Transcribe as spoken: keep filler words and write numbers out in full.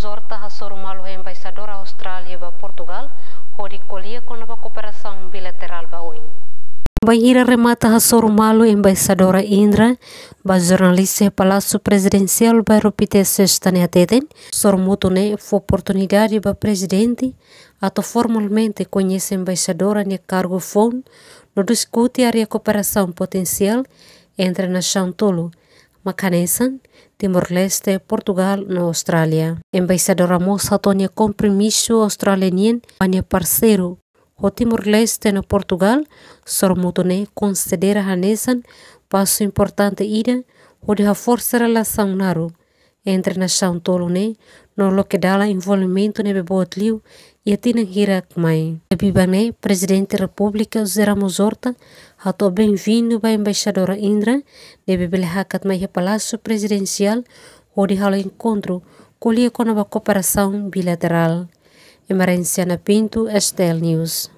Horta hasoru malu Embaixadora Austrália ba Portugal, hodi ko'alia kona-ba kooperasaun bilaterál ba oin. Bainhira remata hasoru malu Embaixadora Indra ba jornalista iha Palásiu Prezidensiál Bairru Pite, Sesta ne'e hateten, sorumutu ne'e fó oportunidade ba Prezidente atu formalmente koñese Embaixadora nia kargu foun no diskute área kooperasaun potensiál entre nasaun tolu, mak hanesan Timor-Leste, Portugal no Austrália. Embaixadora mós hato'o nia kompromisu Austrália nian ba nia parseiru ho Timor-Leste no Portugal, sorumutu ne'e konsidera hanesan pasu importante ida hodi haforsa relasaun naruk entre nasaun tolu ne'e no loke dalan envolvimentu ne'ebé boot liu iha tinan hirak mai. Iha biban ne'e, Prezidente Repúblika José Ramos Horta hato'o benvindu ba Embaixadora Indra ne'ebé bele hakat mai iha Palásiu Prezidensiál hodi halo enkontru ko'alia kona-ba kooperasaun bilaterál. Emerenciana Pinto, S T L News.